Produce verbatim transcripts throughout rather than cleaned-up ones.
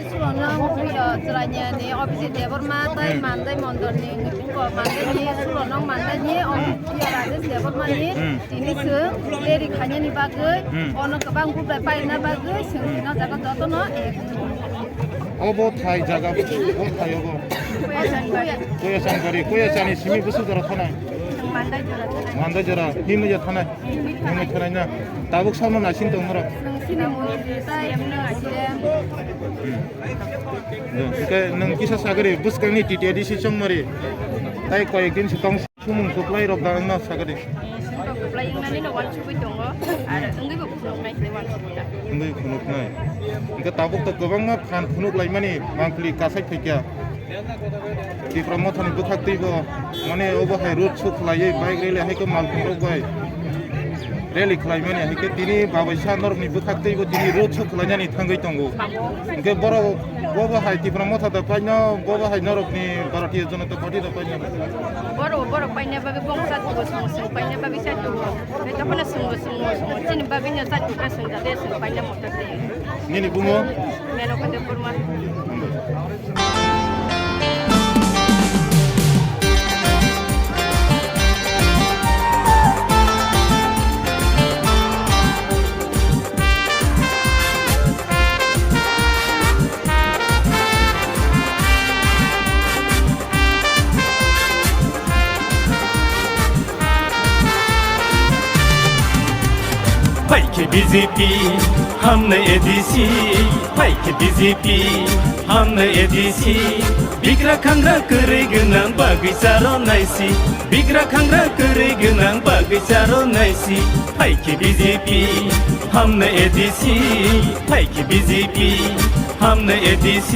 Sulono, uh, Chwrainiani Abhijit Debbarma tei Hmm. Mandai Mondolni, uh, Mandaini, Sulono Mandaini, Hmm. Ompriya Rajesh Debbarmani Hmm. tini chwng rally khainani bagwi, Hmm. ono kwbang bubai paina bagwi chwng Hmm. tino jaga jotono, eh, Obo thai jaga, bo thai obo. Koyachani. Koyachani, Koyachani simi bwswk jora thanai? Mandai jora thanai. Mandai jora, himwi ya thanai? Himwi thanai na. Tabuk samno naising tong norok? Chini muni tei chini naising. Hmm. Hwnkhe nwng kisa sagari bwskangni T T A D C chongmari. Tai koyekdin se tong sumung kwplai rok da wngna sagari. Sumung kwplai wngnani no wansugwi tongo. Ar wngwi bo phunuknai se wansugwi da. Wngwi phunuknai. Hwnkhe tabuk to kwbangma phan phunuk laimani mangpili kasai phaikya. Tipra Mothani bwkhak twibo, mane, obo hai road show khlaiwi bike rally hai khe malkhung rok bai rally khlaimani hai khe tini babaisa norokni bwkhak twibo tini road show khlainani thangwi tongo. Hwnkhe borok bobo hai Tipra Motha da paino, bobo hai norokni Bharatiya Janata Party da paino. Borok, borok paina bagwi bongsa tugo, song song paina bagwi sa tugo. Tei tokhono swngo, swngo, swngo. Chini bagwino sa tugo, swngjade, swngo paina motha tei. Nini bumo? Meno Kade Burma. Phaikhe B J P, hamnai A D C. Phaikhe B J P, hamnai A D C. Bigra khangra kwrwi gwnang bagwi charo naisi. Bigra khangra kwrwi gwnang bagwi charo naisi. Phaikhe B J P, hamnai A D C. Phaikhe B J P, hamnai A D C.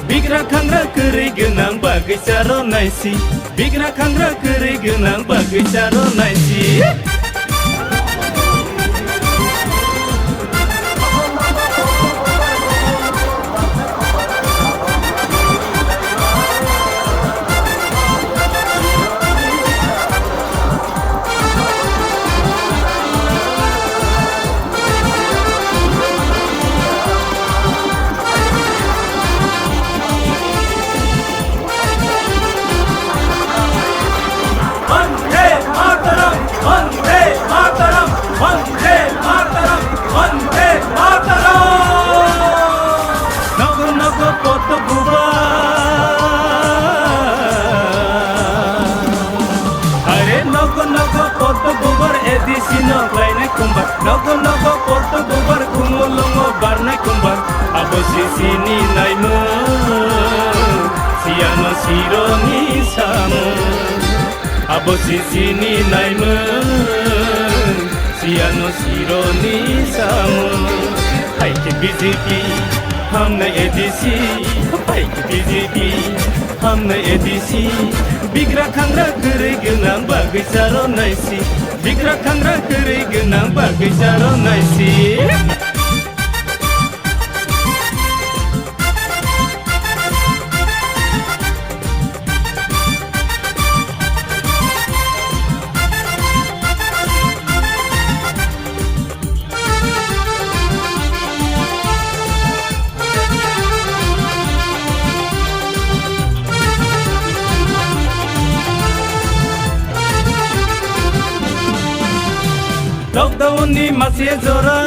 Bigra khangra kwrwi gwnang bagwi charo naisi. Bigra khangra kwrwi gwnang bagwi charo naisi. Vande Mataram, Vande Mataram, Vande Mataram, Vande Mataram. Nogo nogo poto bubar. Are nogo nogo poto bubar A D C no klainai kumbar. Nogo nogo poto bubar kumulongo barnai kumbar. Abo sisini naimung, siyano sironi samung. Abo sisini naimung, siyano sironi samung. Phaikhe B J P, hamnai A D C. Phaikhe B J P, hamnai A D C. Bigra khangra kwrwi gwnang bagwi charo naisi. Bigra khangra kwrwi gwnang bagwi charo naisi. Lockdown ni mase jora,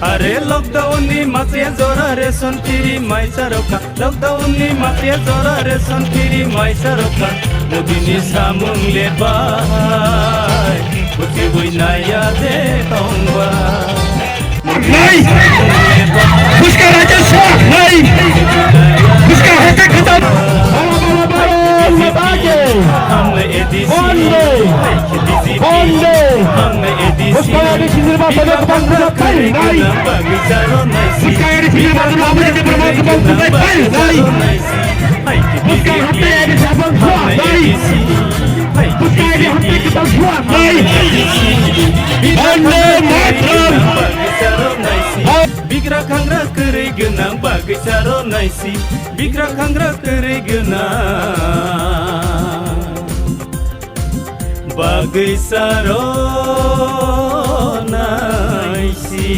are lockdown ni mase jora ration free mai charokha. Lockdown ni mase jora ration free mai charokha. Modi ni samung le bai, bujiwi naya de tongba. Nai! Fuska Rajesh Shah, nai! Fuska hate khatam! Bala, bala, bala, bala, bala! Bande! Bande! Fuska Rajesh Shah, nai! Nai! Fuska Rajesh Shah, nai! Fuska hate Rajesh Shah, nai! Fuska hate khatam! Nai! Bande Mataram! Bigra khangra kwrwi gwnang bagwi charo naisi. Bigra khangra kwrwi gwnang bagwi charo naisi.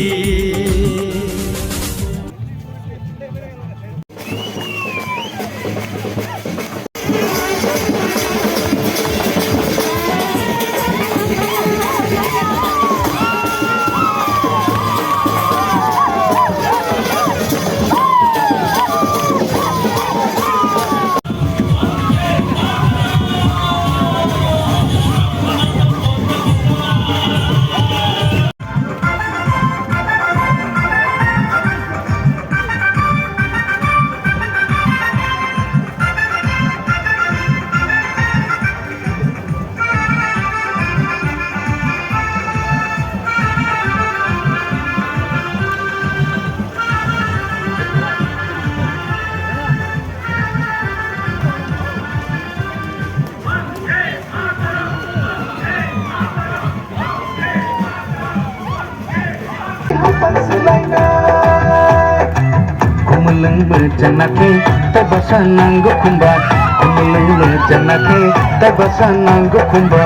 Kumulwng mwchang na khe, tei bwsa nango khumba. Kumulwng mwchang na khe, tei bwsa nango khumba.